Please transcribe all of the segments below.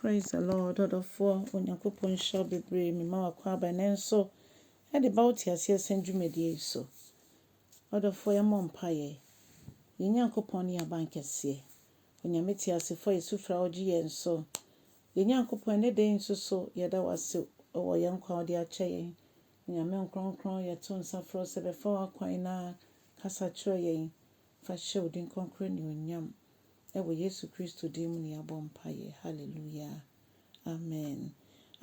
Praise the Lord ɔdɔfoɔ Onyankopɔn nhyira wo bebree mema w'akwaaba ɛnɛ nso ɛde ba wo te aseɛ sɛn dwumadie yi so ɔdɔfoɔ yɛmmɔ mpaeɛ yɛn Nyankopɔn ne abankɛseɛ Onyame te asefoɔ yɛsu frɛ wo gye yɛn so yɛn Nyankopɔn ɛnɛ da yi nso so yɛda wo ase wɔ yɛn nkwa a wode akyɛ yɛn Onyame nkronkron yɛto nsa frɛ wo sɛ bɛfa w'akwan na kasa kyerɛ yɛn fa hyɛ wo din kronkron animuonyam Ɛwɔ Yesu Kristo din mu na yɛabɔ mpaeɛ. Hallelujah. Amen.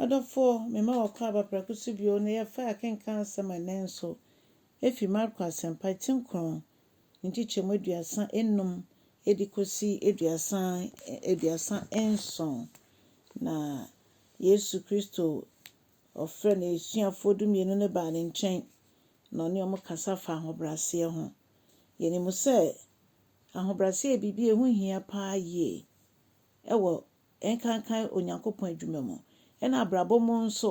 Ɔdɔfoɔ, mema w'akwaaba prɛko so bio na yɛfa akenkan asɛm a ɛnnɛ nso efi Marko Asɛmpa ti nkron, ne nkyekyɛmu 35 de kɔsi 37. Na Yesu Kristo ɔfrɛ n'asuafoɔ 12 no baa ne nkyɛn na ɔne wɔn kasa fa ahobrɛaseɛ ho. Yɛnim sɛ Ahobrɛase yɛ biribi a ɛho hia paa yie wɔ nkanka Onyankopɔn adwuma mu. Ɛna abrabɔ mu nso,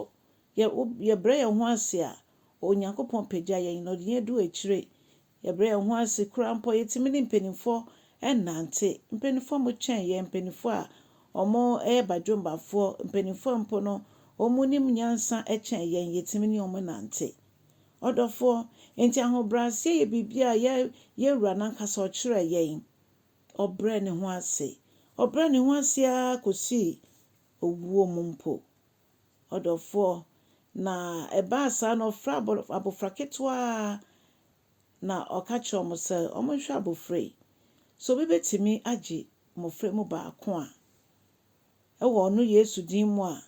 yɛ yɛbrɛ yɛn ho ase a, Onyankopɔn pagya yɛn na ɔde yɛn du akyire. Yɛbrɛ yɛn ho ase koraa mpo a, yɛtumi ne mpanimfoɔ nante. Mpanimfoɔ a wɔkyɛn yɛn, mpanimfoɔ a wɔyɛ badwombafoɔ, mpanimfoɔ mpo no, wɔnim nyansa kyɛn yɛn, yɛtumi ne wɔn nante. Ɔdɔfoɔ, enti ahobrɛaseɛ yɛ biribi a yɛ yɛn Wura no ankasa ɔkyerɛɛ yɛn. Ɔbrɛɛ ne ho ase. Ɔbrɛɛ ne ho ase ara kɔsii owuo mu mpo. Ɔdɔfoɔ, na ɛbaa saa no ɔfrɛɛ abɔfra ketewa na ɔka kyerɛɛ wɔn sɛ wɔnhwɛ abɔfra yi. Sɛ obi bɛtumi agye mmɔfra yi mu baako a, ɛwɔ ɔno Yesu din mu a,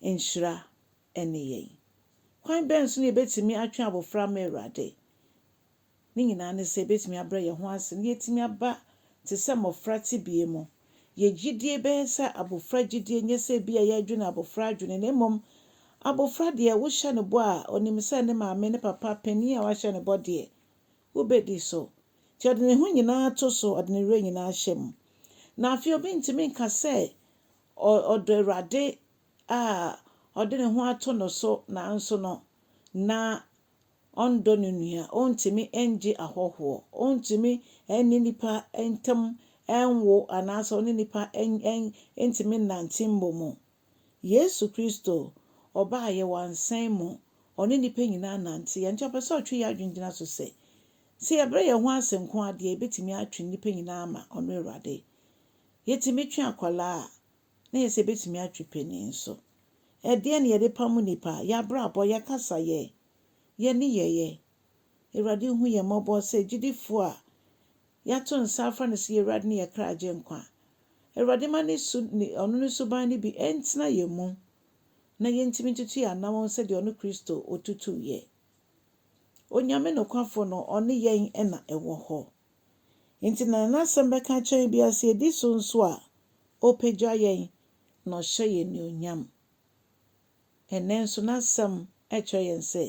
nhyira ne yɛn. Kwan bɛn so na yebetumi atwe abofra ama Awurade? Ne nyinaa ne sɛ yebetumi abrɛ yɛn ho ase na yɛatumi aba te sɛ mmofra tebea mu. Yɛn gyidie bɛyɛ sɛ abofra gyidie, nyɛ sɛ ebia yɛredwene abofra adwene, na mmom abofra deɛ wohyɛ no bɔ a, ɔnim sɛ ne maame ne papa panin a wahyɛ no bɔ deɛ, wobɛdi so. Nti ɔde ne ho nyinaa to so, ɔde ne werɛ nyinaa hyɛ mu. Na afei obi ntumi nka sɛ ɔdɔ Awurade a ɔde ne ho ato no so nanso no, na ɔndɔ ne nua, ɔntumi ngye ahɔhoɔ, ɔntumi ne nnipa ntam nwo anaasɛ ɔne nnipa ntumi nnante mmɔ mu. Yesu Kristo, ɔbaeɛ, wansan mu, ɔne nnipa nyinaa nanteeɛ. Nti ɔpɛ sɛ ɔtwe yɛn adwene gyina so sɛ, sɛ yɛbrɛ yɛn ho ase nko ara deɛ, yɛbɛtumi atwe nnipa nyinaa ama ɔno Awurade. Yɛtumi twe akwadaa a, na yɛ sɛ yɛbɛtumi atwe panin nso. Ɛdeɛn na yɛde pam nnipa? Yɛn abrabɔ, yɛn kasayɛ, yɛn nneyɛeɛ. Awurade hu yɛn mmɔbɔ sɛ gyidifoɔ a yɛato nsa afrɛ no sɛ yɛn Awurade ne yɛn kra Agyenkwa. Awurade ma ne su ne ɔno ne suban no bi ntena yɛn mu na yɛntumi ntutu yɛn anammɔn sɛdeɛ ɔno Kristo ɔtutuiɛ. Onyame nokwafo no, ɔne yɛn na ɛwɔ hɔ. Enti na n'asɛm bɛka akyerɛ yɛn biara sɛ yɛdi so nso a, ɔpagya yɛn na ɔhyɛ yɛn anuonyam. Ɛnnɛ nso n'asɛm kyerɛ yɛn sɛ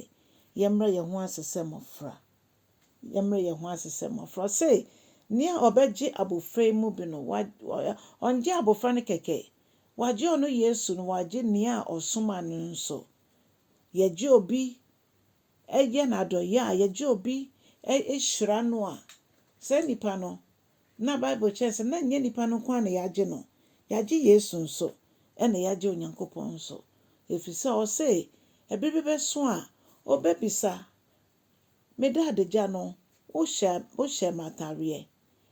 yɛmmrɛ yɛn ho ase sɛ mmofra. Yɛmmrɛ yɛn ho ase sɛ mmofra. Ɔse, nea ɔbɛgye abofra yi mu bi no, ɔngye abofra no kɛkɛ, wagye ɔno Yesu no, wagye nea ɔsomaa no nso. Yɛgye obi yɛ no adɔeɛ a, yɛgye obi hyira no a, saa nipa no, na Bible kyerɛ sɛ na ɛnyɛ nipa no nko ara na yɛagye no, yɛagye Yesu nso, ɛna yɛagye Onyankopɔn nso. Ɛfiri sɛ ɔse, ɛberɛ bi bɛso a, ɔbɛbisa, meda adagya no, wohyɛ wohyɛɛ me atareɛ.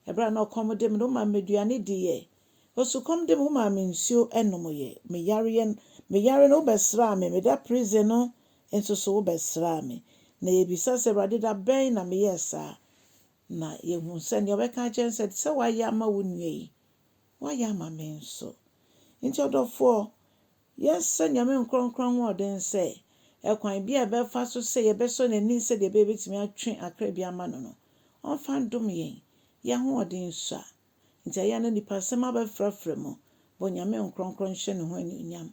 Ɛberɛ a na ɔkɔm de me no, womaa me aduane diiɛ. Osukɔm de me, womaa me nsuo nomoeɛ. Me yareɛ, me yare no, wobɛsraa me. Meda prison no nso so, wobɛsraa me. Na yɛbisa sɛ, Awurade, da bɛn na meyɛɛ saa? Na yɛhu sɛ deɛ ɔbɛka akyerɛ no sɛ, sɛ woayɛ ama wo nua yi, woayɛ ama me nso. Nti ɔdɔfoɔ, Yɛsrɛ Nyame nkorɔnkorɔn ahoɔden sɛ, ɛkwan biara a ɛbɛfa so sɛ yɛbɛsɔ N'ani sɛdeɛ ɛbɛyɛ yɛbɛtumi atwe akra bi ama No no, Ɔmfa ndom yɛn. Yɛn ahoɔden sua, nti ɛyɛ a na nnipa asɛm abɛfrafra mu. Bɔ Nyame nkorɔnkorɔn nhyɛ Ne ho anuonyam,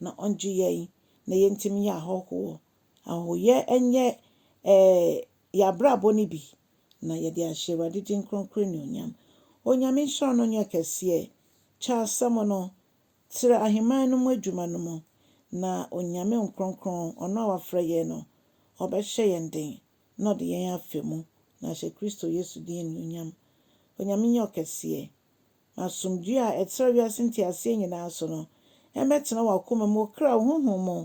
na Ɔngye yɛn na yɛntumi nyɛ ahɔhoɔ. Ahɔhoyɛ nyɛ eh, yɛn abrabɔ no bi, na yɛde ahyɛ Awurade din kronkron anuonyam. Onyame nhyira wo na ɔnyɛ kɛseɛ. Kyɛ asɛm no, Trɛ aheman no mu adwuma no mu, na Onyame Nkronkron, Ɔno a wafrɛ yɛn no, ɔbɛhyɛ yɛn den na ɔde yɛn afa mu, na ahyɛ Kristo Yesu din anuonyam. Onyame nyɛ ɔkɛseɛ. Ma asomdwoeɛ a ɛtra wiase nteaseɛ nyinaa so no Ɛmmɛtena w'akoma mu, wo kra, wo honhom mu,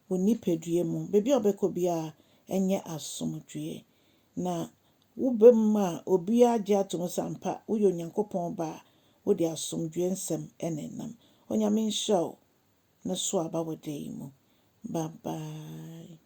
wo nipadua mu. Baabi a wobɛkɔ biara, ɛnyɛ asomdwoeɛ. Na woba mu a, obiara gye ato mu sɛ ampa, woyɛ Onyankopɔn ba a, wode asomdwoeɛ nsɛm na ɛnam. Onyame nhyira wo na so aba wɔ da yi mu. Bye bye.